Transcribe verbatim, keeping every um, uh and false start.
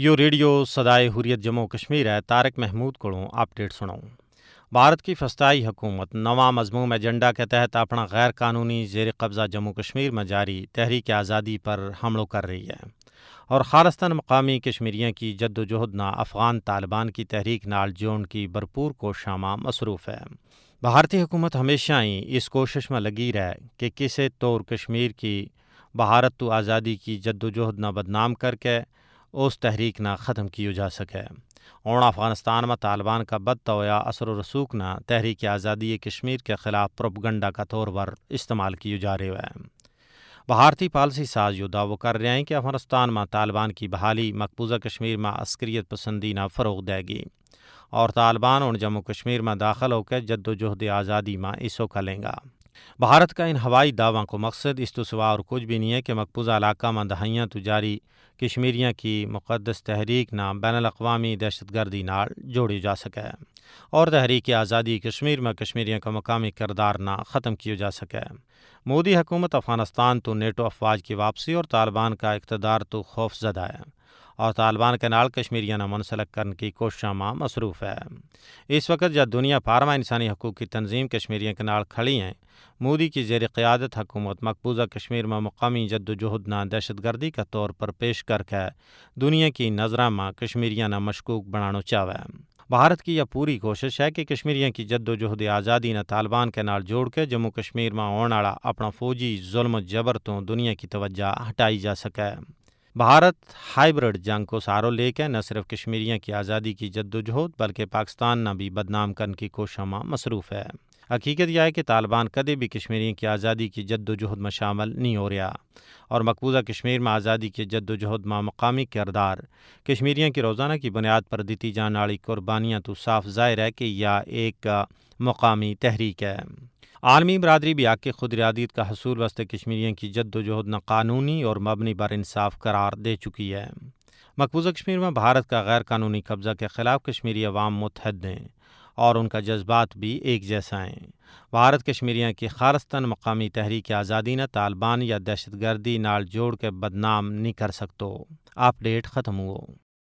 یوہ ریڈیو سدائے حریت جموں و کشمیر ہے۔ طارق محمود کولوں اپ ڈیٹ سنو۔ بھارت کی فسطائی حکومت نواں مذموم ایجنڈا کے تحت اپنا غیر قانونی زیر قبضہ جموں و کشمیر ما جاری تحریک آزادی پر حملو کر رہی ہے، اور خالصتاً مقامی کشمیریاں کی جدوجہد نا افغان طالبان کی تحریک نال جوڑن کی بھرپور کوششاں ما مصروف ہے۔ بھارتی حکومت ہمیشہ ہی اس کوشش ما لگی رہے کہ کسے طور کشمیر کی بھارت تو آزادی کی جدوجہد نا بدنام کر کے اس تحریک نا ختم کیو جا سکے۔ ہن افغانستان ما طالبان کا بدتا ہویا اثر و رسوخ نا تحریک آزادی کشمیر کے خلاف پروپیگنڈا کا طور پر استعمال کیو جا رہیو ہے۔ بھارتی پالیسی ساز یوہ دعوو کر رہیا ہیں کہ افغانستان ما طالبان کی بحالی مقبوضہ کشمیر ما عسکریت پسندی نا فروغ دے گی، اور طالبان ہن جموں و کشمیر ما داخل ہو کے جدوجہد آزادی ما حصو کھلیں گا۔ بھارت کا ان ہوائی دعواں کو مقصد اس تو سوا اور کچھ بھی نہیں ہے کہ مقبوضہ علاقہ ما دہائیاں تو جاری کشمیریاں کی مقدس تحریک نا بین الاقوامی دہشت گردی نال جوڑیو جا سکے، اور تحریک آزادی کشمیر ما کشمیریاں کا مقامی کردار نا ختم کیو جا سکے۔ مودی حکومت افغانستان تو نیٹو افواج کی واپسی اور طالبان کا اقتدار تو خوف زدہ ہے، اور طالبان کے نال کشمیریاں نا منسلک کرن کی کوششاں ما مصروف ہے۔ اس وقت جا دنیا پھارما انسانی حقوق کی تنظیم کشمیریاں کے نال کھڑی ہیں، مودی کی زیر قیادت حکومت مقبوضہ کشمیر ما مقامی جدوجہد نا دہشت گردی کا طور پر پیش کر کے دنیا کی نظراں ما کشمیریاں نا مشکوک بنانو چاہوے۔ بھارت کی یا پوری کوشش ہے کہ کشمیریاں کی جدوجہد آزادی نا طالبان کے نال جوڑ کے جموں و کشمیر ما ہون آڑا اپنا فوجی ظلم و جبر تو دنیا کی توجہ ہٹائی جا سکے۔ بھارت ہائبرڈ جنگ کو سہارو لے کے نہ صرف کشمیریاں کی آزادی کی جدوجہد بلکہ پاکستان نا بھی بدنام کرن کی کوششاں ما مصروف ہے۔ حقیقت یا ہے کہ طالبان کدے بھی کشمیریاں کی آزادی کی جدوجہد ما شامل نہیں ہو رہیا، اور مقبوضہ کشمیر ما آزادی کی جدوجہد ما مقامی کردار کشمیریاں کی روزانہ کی بنیاد پر دیتی جان آڑی قربانیاں تو صاف ظاہر ہے کہ یا ایک مقامی تحریک ہے۔ عالمی برادری بھی آ کے خود ارادیت کا حصول واسطے کشمیریاں کی جدوجہد نا قانونی اور مبنی بر انصاف قرار دے چکی ہے۔ مقبوضہ کشمیر ما بھارت کا غیر قانونی قبضہ کے خلاف کشمیری عوام متحد ہیں، اور ان کا جذبات بھی ایک جیسا ہیں۔ بھارت کشمیریاں کی خالصتاً مقامی تحریک آزادی نا طالبان یا دہشت گردی نال جوڑ کے بدنام نہیں کر سکتو۔ اپ ڈیٹ ختم ہوو۔